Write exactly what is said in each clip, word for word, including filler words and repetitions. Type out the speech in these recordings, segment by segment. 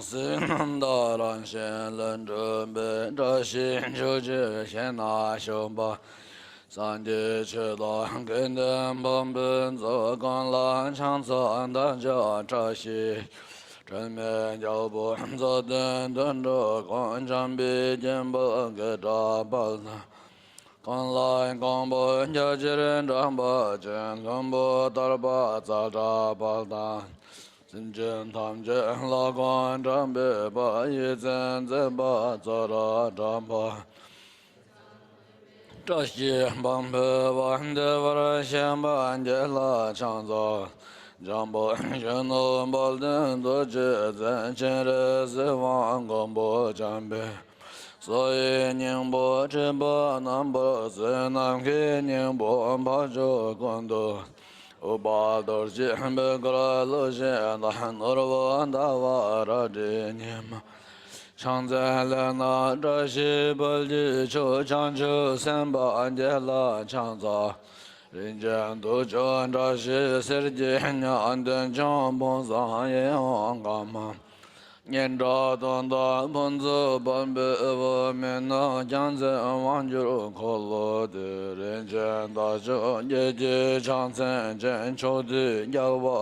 སྲིད་རྣམ་དག་རང་བཞིན་ལས་གྲུབ་པའི། བཀྲ་ཤིས་ཆོས་ཀྱི་ཞིང་ན་བཞུགས་པ། སངས་རྒྱས་ཆོས་དང་དགེ་འདུན་ཕུན་སུམ་ཚོགས། གང་ལ་ཕྱག་འཚལ་བདག་ཀྱང་བཀྲ་ཤིས། དྲི་མེད་རྒྱལ་པོ་མཚན་ལྡན་དོན་གྲུབ་ཀུན། འཇམ་དཔལ་དབྱངས་པོ་གདན་དྲངས་པ་དང་། གང་ལ་གང་འབོད་རྒྱ་ཆེར་གྲགས་པ་ཅན། ལྷུན་པོ་ཐར་པ་ཙཀྲ་པ་དང་། སེམས་ཅན་ཐམས་ཅད་ལ་གང་དྲག་པའི་དཔལ། ཡིད་བརྟན་མཛད་པ་ཙཀྲ་གྲགས་པ། བཀྲ་ཤིས་པ་འཕེལ་བ་བདེ་བར་གཤེགས་པ་རྒྱལ་ལ་ཕྱག་འཚལ། འཇམ་དཔལ་གཞོན་ནུ་དཔལ་ལྡན་རྡོ་རྗེ་འཛིན། སྤྱན་རས་གཟིགས་དབང་མགོན་པོ་བྱམས་པའི། སོ་ཡི་སྙིང་པོ་མཁྲེགས་པ་རྣམ་པར་གསོལ། ནམ་མཁའི་སྙིང་པོ་འཕགས་མཆོག་ཀུན་ཏུ། འོད་དཔལ་རྡོ་རྗེ་བཻ་དཀར་ལུ་ཞིག་དང་། ནོར་བུ་ཟླ་བ་རལ་གྲི་ཉི་མ། ཕྱག་འཚལ་ལས་སྣང་བཀྲ་ཤིས་དཔལ་གྱི་མཆོག། བྱང་ཆུབ་སེམས་དཔའ་རྒྱལ་ལ་ཕྱག་འཚལ། རིན་ཆེན་གདུགས་མཆོག་བཀྲ་ཤིས་གསེར་གྱི་ཉ། བདེ་མཆོག་ཕུན་སུམ་ཡིད་འོང་དཀར་དམར། སྙན་གྲགས་དོན་དམ་ཕུན་ཚོགས་པ་འབེབས། མི་ནུབ་རྒྱལ་མཚན་དབང་སྒྱུར་འཁོར་ལོ་སྡེ། རིན་ཆེན་དར་ལྕོག་བརྒྱད་ཀྱི་ཕྱག་མཚན་ཅན། ཕྱོགས་དུས་རྒྱལ་བ།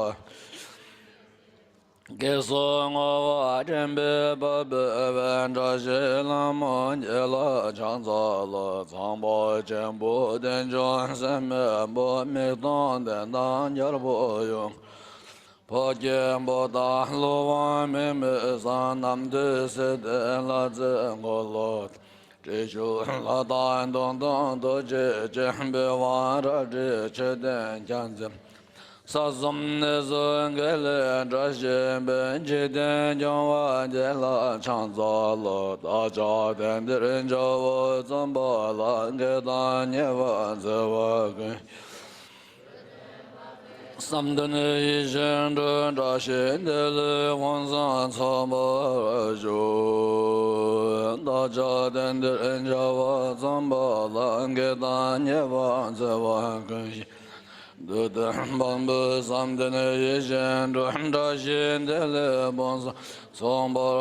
སྐྱེ་སོགས་བསྔོ་བ་དྲན་པས་བབས་པའི། བཀྲ་ཤིས་ལྷ་མོ་རྒྱལ་ལ་ཕྱག་འཚལ་ལོ། ཚངས་པ་ཆེན་པོ་བདེ་མཆོག་སྲེད་མེད་པོ། མིག་སྟོང་ལྡན་དང་རྒྱལ་པོ་ཡུམ། ཕོ་སྐྱེས་པོ་དང་ཀླུ་དབང་མི་མེད་བཟང་། རྣམ་ཐོས་སྲས་དེ་ལྷ་རྫས་འཁོར་ལོ། དྲི་ཆུ་ལྷ་དང་དུང་སྟོང་རྡོ་རྗེ་ཅན། པི་ཝང་རལ་གྲི་མཆོད་རྟེན་རྒྱལ་མཚན། ས་གསུམ་གནས་སུ་དགེ་ལེགས་བཀྲ་ཤིས་པའི། འཇིག་རྟེན་སྐྱོང་བ་རྒྱལ་ལ་ཕྱག་འཚལ་ལོ། བདག་ཅག་དེང་འདིར་བྱ་བ་བརྩམ་པ་ལ། དགེ་དང་ཉེས་པ་སེལ་བ་ཀུན། བསམ་དོན་ཡིད་བཞིན་འགྲུབ། བཀྲ་ཤིས་བདེ་ལེགས་ཕུན་སུམ་ཚོགས་པར་ཤོག། བདག་ཅག་དེང་འདིར་བྱ་བ་བརྩམ་པ་ལ། དགེ་དང་ཉེས་པ་སེལ་བ་ཀུན་ཤེས། འདོད་དོན་བམ་པོའི་བསམ་དོན་ཡིད་བཞིན་འགྲུབ། བཀྲ་ཤིས་བདེ་ལེགས་ཕུན་སུམ་ཚོགས་པར་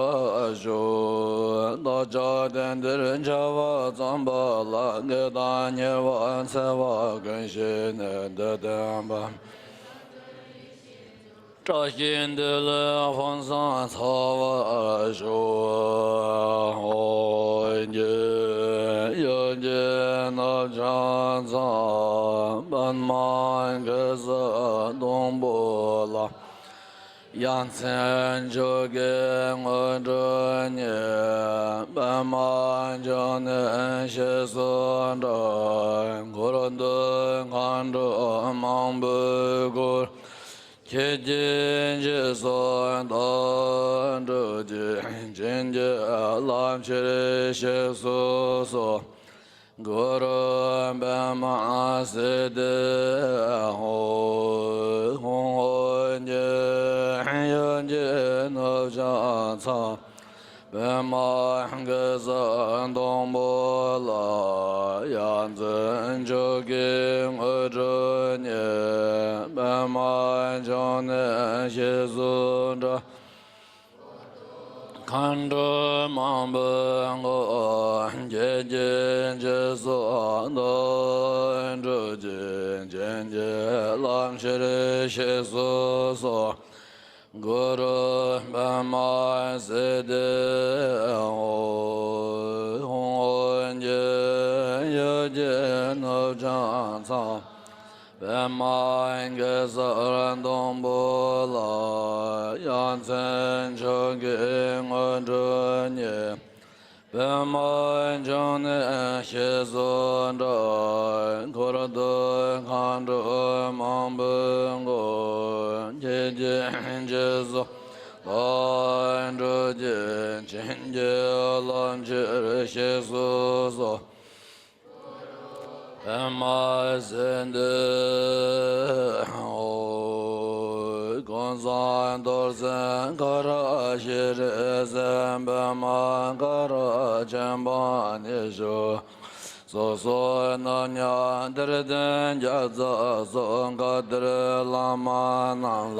ཤོག། བདག་ཅག་དེང་འདིར་བྱ་བ་བརྩམ་པ་ལ། དགེ་དང་ཉེས་པ་སེལ་བ་ཀུན་ཤེས་ནས། འདོད་དོན་བམ། བཀྲ་ཤིས་བདེ་ལེགས་ཕུན་སུམ་ཚོགས་པར་ཤོག། ཧོ། ཡོན་གྱི་རྣམ་བྱང་ཚང་། པདྨ་གེ་སར་སྡོང་པོ་ལ། ཡ་མཚན་མཆོག་གི་དངོས་གྲུབ་བརྙེས། པདྨ་འབྱུང་གནས་རྗེས་སུ་འགྲོ། འཁོར་འདས་མཁའ་འགྲོ་མང་པོས་བསྐོར། ཁྱེད་ཀྱི་རྗེས་སུ་བདག་འགྲོ་ཅིག། བྱིན་གྱིས་བརླབ་ཕྱིར་གཤེགས་སུ་གསོལ། གུ་རུ་པདྨ་སིདྡྷི་ཧཱུྃ། ཧཱུྃ་ཧཱུྃ་ཀྱི་ཡོན་གྱི་རྣམ་བྱང་ཚང་། པདྨ་གེ་སར་སྡོང་པོ་ལ། ཡ་མཚན་མཆོག་གི་དངོས་གྲུབ་བརྙེས། པདྨ་འབྱུང་གནས་རྗེས་སུ་འགྲོ། མཁའ་འགྲོ་མང་པོས་བསྐོར། ཁྱེད་ཀྱི་རྗེས་སུ་བདག་འགྲོ་ཅིག། བྱིན་གྱིས་བརླབ་ཕྱིར་གཤེགས་སུ་གསོལ། གུ་རུ་པདྨ་སིདྡྷི་ཧཱུྃ། ཧཱུྃ་ཧཱུྃ་ཀྱི་ཡོན་གྱི་རྣམ་བྱང་ཚང་། པདྨ་གེ་སར་སྡོང་པོ་ལ། ཡ་མཚན་མཆོག་གི་དངོས་གྲུབ་བརྙེས། པདྨ་འབྱུང་གནས་རྗེས་སུ་འགྲོ། འཁོར་འདས་མཁའ་འགྲོ་མང་པོས་བསྐོར། ཁྱེད་ཀྱི་རྗེས་སུ་བདག་འགྲོ་ཅིག། བྱིན་གྱིས་བརླབ་ཕྱིར་གཤེགས་སུ་གསོལ། པདྨ་སིདྡྷི་ཧཱུྃ། ཀུན་བཟང་རྡོར་སེམས་ཀ་ར་ཤྲཱི་སེམས། པདྨ་ཀ་ར་ཆེན་པོ་ཉི་ཤུ། སོ་སོའི་རྣམ་གཉིས་གཏེར་སྟོན་བརྒྱ་རྩ་སོགས། བཀའ་གཏེར་བླ་མ་རྣམས་ལ།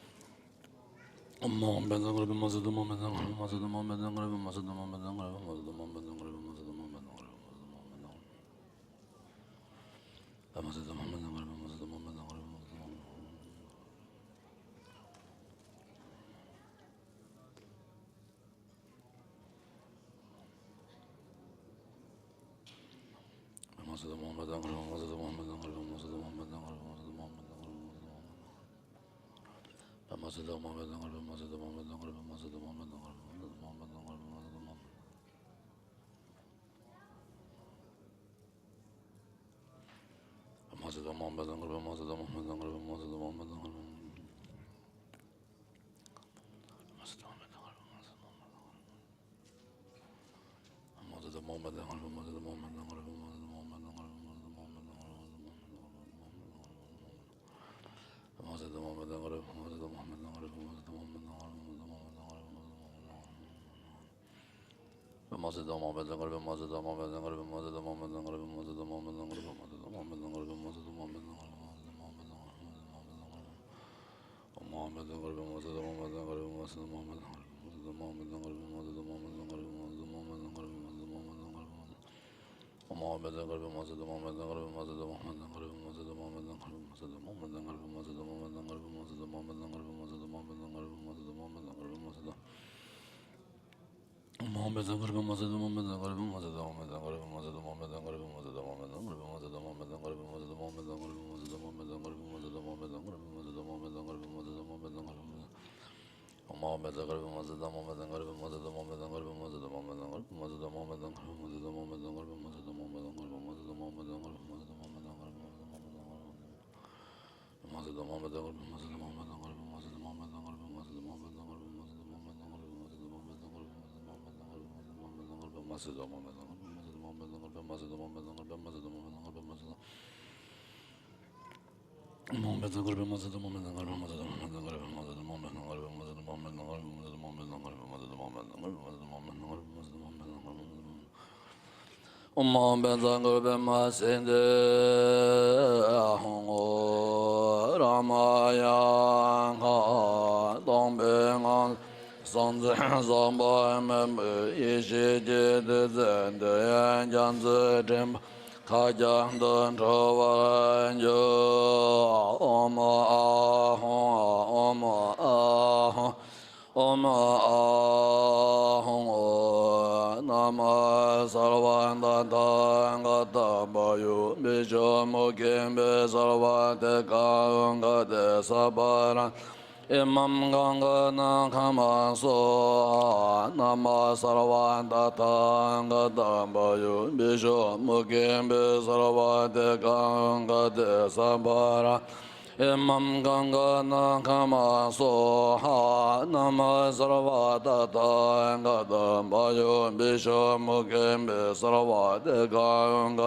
ཨོཾ་ཨཱཿཧཱུྃ་བཛྲ་གུ་རུ་པདྨ་སིདྡྷི་ཧཱུྃ། རཱ་མ་ཡ་ག་སྟོང་པའི་ངང་ལས་སངས་རྒྱས་ཟག་པ་མེད་པའི་ཡེ་ཤེས་ཀྱི་བདུད་རྩི་འདི་ཡིས་བརྒྱ་མཚོའི་སྤྲིན་པ་ཁ་རྒྱབ་ཏུ་འཁྲུ་བར་འགྱུར། ཨོཾ་ཨཱཿཧཱུྃ། ཨོཾ་ཨཱཿཧཱུྃ། ཨོཾ་ཨཱཿཧཱུྃ། ན་མཿསརྦ་ཏ་ཐཱ་ག་ཏ་བྷ་ཡོ་བི་ཤྭ་མུ་ཁེ་བི་སརྦ་ཏེ་ག་ཨུ་ག་ཏེ་སྦ་ར་ཨི་མཾ་ག་ག་ན་ཁ་མ་སྭཱ་ཧཱ། ན་མཿསརྦ་ཏ་ཐཱ་ག་ཏ་བྷ་ཡོ་བི་ཤྭ་མུ་ཁེ་བི་སརྦ་ཏེ་ག་ཨུ་ག་ཏེ་སྦ་ར་ཨི་མཾ་ག་ག་ན་ཁ་མ་སྭཱ་ཧཱ། ན་མཿསརྦ་ཏ་ཐཱ་ག་ཏ་བྷ་ཡོ་བི་ཤྭ་མུ་ཁེ་བི་སརྦ་ཏེ་ག་ཨུ་ག་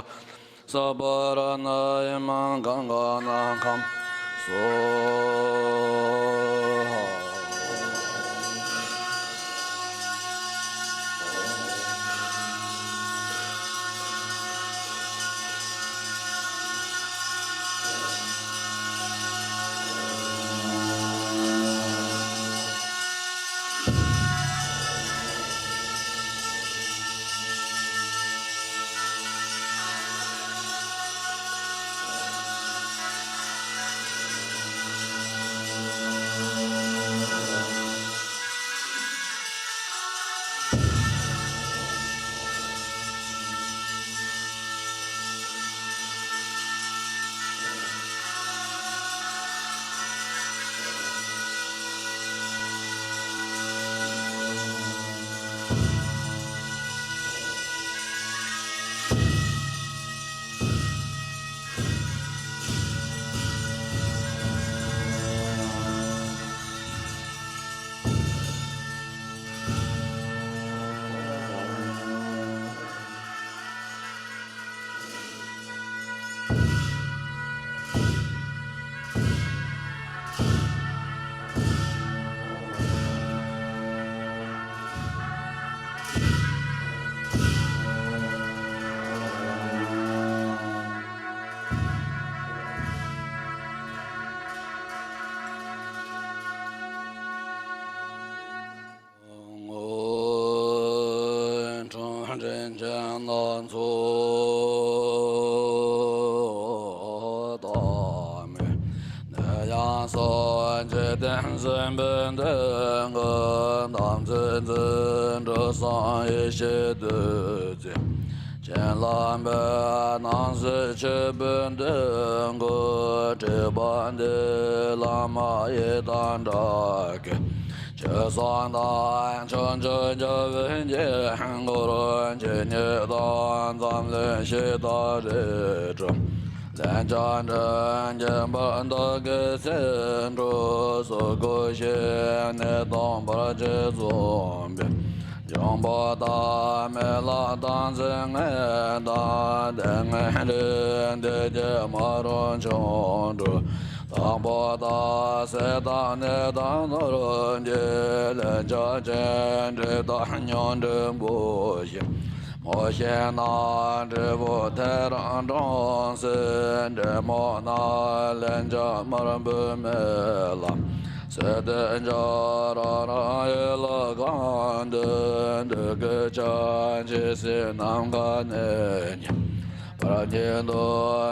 སྦ་ར་ན་ཨི་མཾ་ག་ག་ན་ཁ་མ་སྭཱ་ཧཱ། འཁྲུལ་དྲི་མཁྱེན་ལ་ཚོགས་དང་མེ། ནད་ཡམས་སོགས་འཇིག་རྟེན་སྲིན་པོའི་མདུན་དུ། དམ་ཚིག་འཛིན་གྲོགས་སངས་ཡེ་ཤེས་བདུད་རྩི། བྱིན་རླབས་འབེབས་སྣང་སྲིད་ཆོས་པའི་མདུན་དུ། སྒྲིབ་པ་འདུལ་བླ་མ་ཡི་དམ་དྲག་གི། ཆོས་སྲུང་དང་ཕྱོགས་བཅུའི་རྒྱལ་པོའི་དཀྱིལ་འཁོར། ཇི་སྙེད་དུ་འཛོམས་ལ་ཕྱི་དང་རི་ཁྲོད། ལན་ཆགས་འདྲེན་བགྱིས་པ་བདག་གི་སེམས་སྒྲོགས། སྲོག་འཁོར་ཞི་གནས་དང་བར་ཆད་སྲུང་བའི། འབྱུང་པོ་དང་མི་ལ་དམ་ཚིག་བསྔོས་དང་། ལྟས་ངན་རིགས་འདས་ཀྱི་མ་རུངས་ཆོ་འཕྲུལ། དྭགས་པོ་དང་སེར་དང་ནད་དང་ནོར་གྱི། ལན་ཆགས་ཅན་འདྲེ་དང་སྙིང་འདྲེ་འབུ་ཤི། མོ་ཤེས་ན་འབྲས་བུ་ཐེ་རང་གྲོང་གསེབ། འདྲེ་མོ་ན་ལན་ཆགས་དམར་པོའི་མེ་ལ། སེ་སྟོན་ཆ་ར་ར་ཡུལ་གང་དུ། འདུལ་དཀའི་ཆ་ཆེ་སའི་ནམ་མཁའ་གནས་ཉིད། བར་ཉིད་དུ་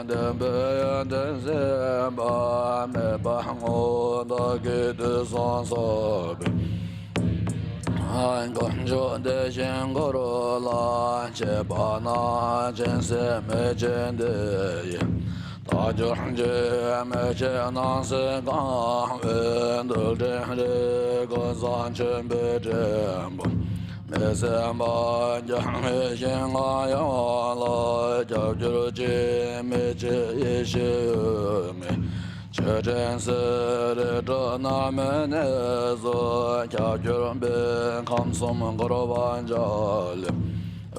འདོད་པའི་ཡོན་ཏན་སེམས་དཔའ། མེད་པ་སྔོན་བདག་གིས་དུས་གསུམ་གསོལ་བའི། དཀོན་མཆོག་དེ་བཞིན་འཁོར་ལ། མཆོད་པ་ནི་སྦྱིན་སྲེག་མེ་ལྕེ་འདི་ཡིས། རྟག་སྦྱོར་གྱི་མེ་ལྕེ་སྣང་སྲིད་གང་བའི། རྡུལ་ཕྲན་རིགས་ཀུན་བཟང་མཆོད་པའི་སྤྲིན་ཕུང་། མི་ཟད་པ་རྒྱལ་བའི་ཞིང་ཁམས་ཡོངས་ལ། ཁྱབ་གྱུར་ཅིག་མི་ཕྱེད་ཡེ་ཤེས་འོད་མའི། མཆོད་སྤྲིན་སེར་བ་རི་ཁྲོད་རྣམ་སྨིན་གནས་སུ། ཁྱབ་གྱུར་པའི་ཁམས་གསུམ་འཁོར་བ་འཇའ་ལུས།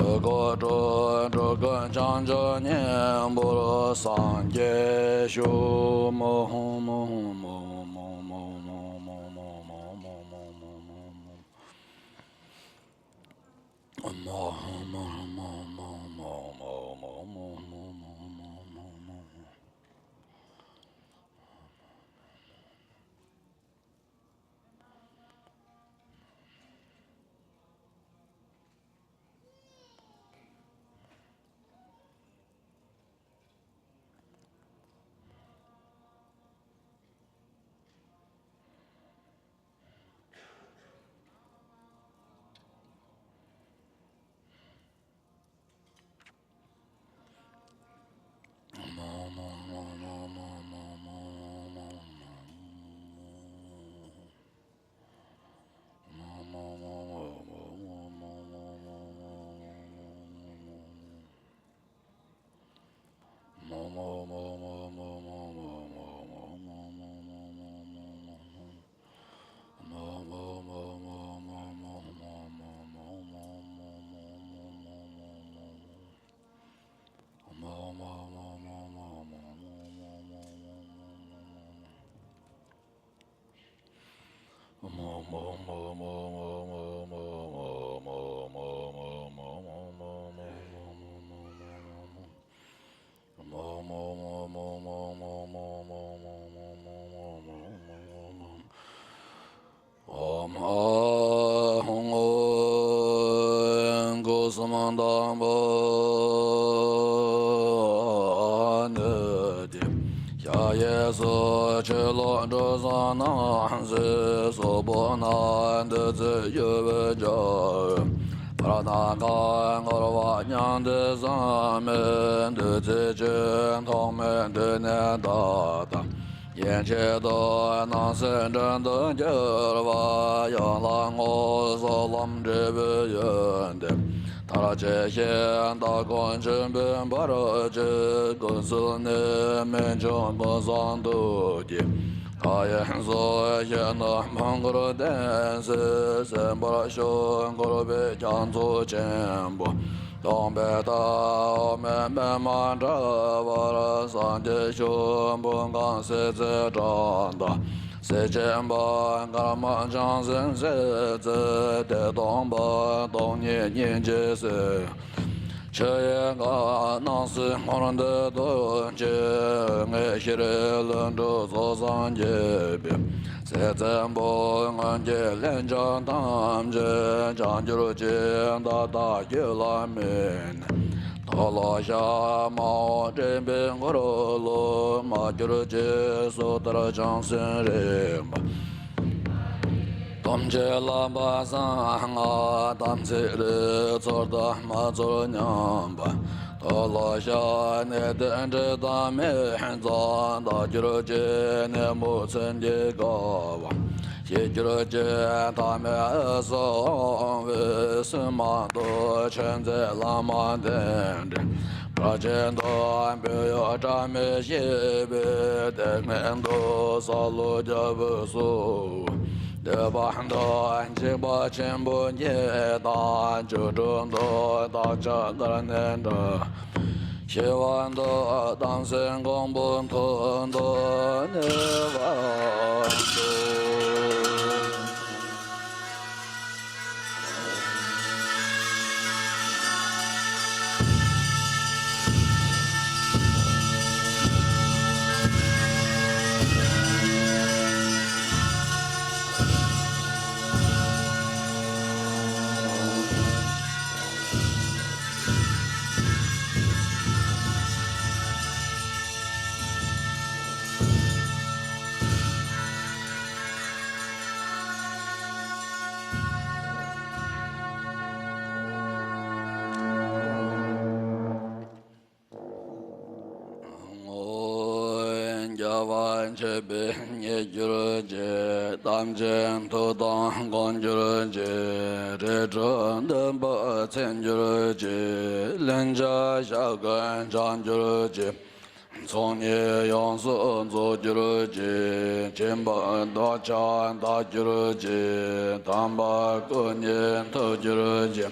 དགོད་བྲོ་འགྲོ་ཀུན་བྱང་ཆུབ་སྙིང་པོར་སངས་རྒྱས་ཤོག། ཨོཾ་ཨཱཿཧཱུྃ། སྐུ་གསུམ་དང་པོ་ནི་ཏེ། ཞལ་གཡས་སུ་ཆོས་ལོངས་སྤྲུལ་བཟང་སྣང་མཛད། གཟུགས་པོ་ནི་བདུད་རྩིས་ཡོ་བྱད་བརྒྱ། བར་སྣང་ཁ་འཁོར་བ་མྱང་འདས་བཟང་མོའི། བདུད་རྩིའི་ཆོས་ཐོགས་མེད་འདི་ནས་དག་དང་། ཡན་ཆད་དུ་སྣང་སྲིད་མགྲིན་དུ་གྱུར་པ། ཡང་ལ་སྔོ་སོགས་ལམ་འབྲས་བུའི་ཡོན་ཏན། མཐར་ཕྱིན་ཞིང་དག་ཀུན་འབྱོན་པའི་བར་གྱི། ཀུན་གསལ་གནས་མི་འབྱུང་ཀུན་བཟང་དུས་ཀྱི། མཐའ་ཡས་སུ་གཤེགས་ནས་ཕུང་ཁུར་བསྟན་ཟེར། གསན་པར་ཞུ་འཁོར་བའི་རྒྱ་མཚོ་ཆེན་པོ། སྟོང་པའི་མཐའ་འོག་མིན་པདྨ་དྲ་བར། སངས་རྒྱས་ཤུག་པོ་གང་སྲིད་རྩེ་གྲགས་དང་། སྲས་ཆེན་པོ་ཀརྨ་བྱང་སེམས་སྲས་རྩེ། ཏེ་སྟོང་པ་སྟོང་ཉིད་སྙིང་རྗེའི་སྲས། ཆོས་དབྱིངས་ཀ་སྣང་སྲིད་འཁོར་འདས་ཐུགས་རྗེའི་དངོས། ཤེས་རིག་ལྷུན་གྲུབ་ཚོགས་བསགས་རྒྱས་པའི་སྲས་བཙན་པོ། སྔོན་གྱི་ལན་ཆགས་ཐམས་ཅད་བྱང་གྱུར་ཅིག་ད་ལྟ་རྒྱུད་ལ་སྨིན། མཐོལ་ལོ་བཤགས་མ་འོངས་འདྲེན་པའི་འཁོར་ལོ། མར་གྱུར་ཅིག་སོ་ཐར་བྱང་སེམས་རིག་པ། ཐམས་ཅད་བསླབ་པ་གསང་སྔགས་དམ་ཚིག་རིག། ཚོར་དང་མ་ཚོར་མཉམ་པ། མཐོལ་ལོ་བཤགས་གནས་བརྟན་འབྲས་དང་མི་འཛག་མཐར་གྱུར་ཅིག་གནས་མུ་མཚན་གྱི་དགའ་བ། ཞི་གྱུར་ཅིག་ཐ་མལ་དབུས་སུ་འོང་བའི་སེམས་མང་དུ་ཆོས་མཛད་བླ་མ་རྟེན་འབྲེལ། བྲག་ཆེན་དུ་བོད་ཡུལ་སྒྲ་མི་ཤེས་པའི། དེ་སྔོན་དུ་སཱ་ལུ་རྒྱལ་པོས་གསོལ་བ་འདེབས་པ་འདི། འཇིགས་པ་ཆེན་པོ་བརྒྱད་དང་བཅུ་དྲུག་འདི། བདག་ཅག་སྐལ་ནས་འདྲ། ཤི་བ་འདི་དམ་སྲི་འགོང་པོ་མཐུ་དུ་གནས་པར་འགྱུར། རྒྱལ་བ་མཆོད་པས་མཉེས་གྱུར་ཅིག་དམ་ཅན་མཐུ་དང་དགོངས་གྱུར་ཅིག་རིགས་དྲུག་འདུན་པ་ཚིམ་གྱུར་ཅིག་ལན་ཆགས་ཞག་ཀུན་བྱང་གྱུར་ཅིག་ཚོགས་གཉིས་ཡོངས་སུ་རྫོགས་གྱུར་ཅིག་སྦྱིན་པ་འདོད་ཆགས་དག་གྱུར་ཅིག་དམ་པ་སྐུ་གཉིས་ཐུགས་གྱུར་ཅིག་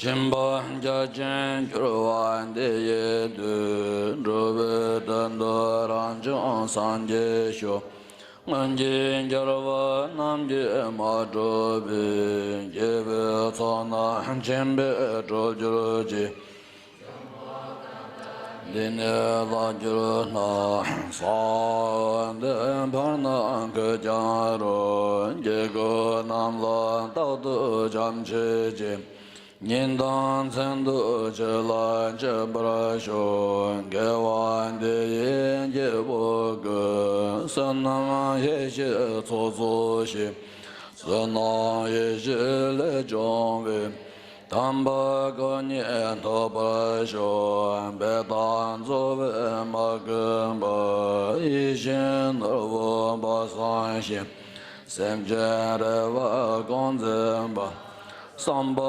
ཆེན་པོ་རྒྱ་ཆེན་གྱུར་པ་འདི་ཡི་མཐུས། འགྲོ་བའི་དོན་དུ་རང་བྱུང་སངས་རྒྱས་ཤོག། སྔོན་གྱི་རྒྱལ་བ་རྣམས་ཀྱིས་མ་གྲུབ་པའི། སྐྱེས་བུའི་ཚོགས་རྣམས་ཆེན་པོས་གྲུབ་གྱུར་ཅིག། འདི་ནི་ལྷག་གྱུར་ན། ས་འོག་འདི་ཕར་ནང་ཁུ་ཀྱང་རུང་། སྐྱེ་དགུ་རྣམས་ལ་རྟག་ཏུ་བྱམས་བྱེད་ཅིང་། ཉིན་དང་མཚན་དུ་ཆོས་ལ་སྤྱད་པར་ཤོག། དགེ་བ་འདི་ཡིས་སྐྱེ་བོ་ཀུན། བསོད་ནམས་ཡེ་ཤེས་ཚོགས་རྫོགས་ཤིང་། བསོད་ནམས་ཡེ་ཤེས་ལས་བྱུང་བའི། དམ་པ་དཀའ་ངལ་ཐོབ་པར་ཤོག། འབད་དང་རྫོགས་པའི་མ་བསྐུལ་བ། ཡིད་བཞིན་ནོར་བུ་དཔག་བསམ་ཤིང་། སེམས་ཅན་རེ་བ་སྐོང་འཛིན་པ། བསམ་པ་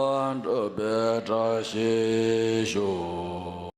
འགྲུབ་པའི་བཀྲ་ཤིས་ཤོག།